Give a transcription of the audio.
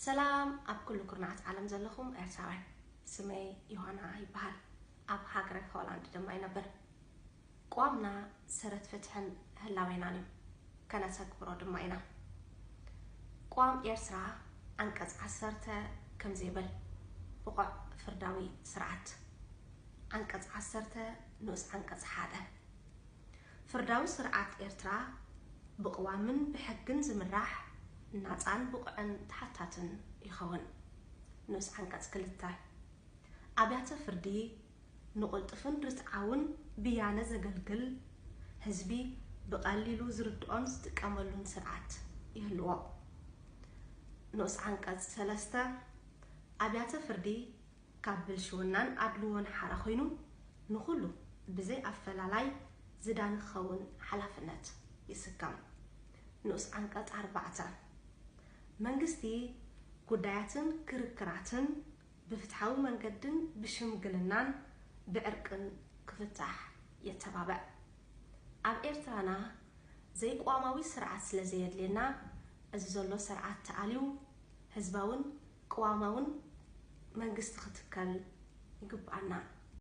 ሰላም ኣብ ኩሉ ኩርናዓት ዓለም ዘለኹም ኤርትራውያን፣ ስመይ ዮሃና ይበሃል። ኣብ ሃገረ ሆላንድ ድማ ይነብር። ቅዋምና ሰረት ፍትሕን ህላዌናን እዩ፣ ከነተግብሮ ድማ ኢና። ቅዋም ኤርትራ ዓንቀጽ ዓሰርተ ከምዚ ይብል፣ ብቑዕ ፍርዳዊ ስርዓት። ዓንቀጽ ዓሰርተ ንኡስ ዓንቀጽ ሓደ፣ ፍርዳዊ ስርዓት ኤርትራ ብቕዋምን ብሕግን ዝምራሕ፣ ናጻን ብቑዕን ተሓታትን ይኸውን። ንኡስ ዓንቀጽ ክልተ፣ ኣብያተ ፍርዲ ንቕልጡፍን ርትዓውን ብያነ ዘገልግል፣ ህዝቢ ብቐሊሉ ዝርድኦን ዝጥቀመሉን ስርዓት ይህልዎ። ንኡስ ዓንቀጽ ሰለስተ፣ ኣብያተ ፍርዲ ካብ ብልሽውናን ኣድልዎን ሓራ ኮይኑ፣ ንኹሉ ብዘይ ኣፈላላይ ዝዳኒ ክኸውን ሓላፍነት ይስከም። ንኡስ ዓንቀጽ ኣርባዕተ፣ መንግስቲ ጉዳያትን ክርክራትን ብፍትሓዊ መንገድን ብሽምግልናን ብዕርቅን ክፍታሕ የተባብዕ። ኣብ ኤርትራና ዘይቅዋማዊ ስርዓት ስለ ዘየድልየና፣ እዚ ዘሎ ስርዓት ተኣልዩ ህዝባውን ቅዋማውን መንግስቲ ክትከል ይግብኣና።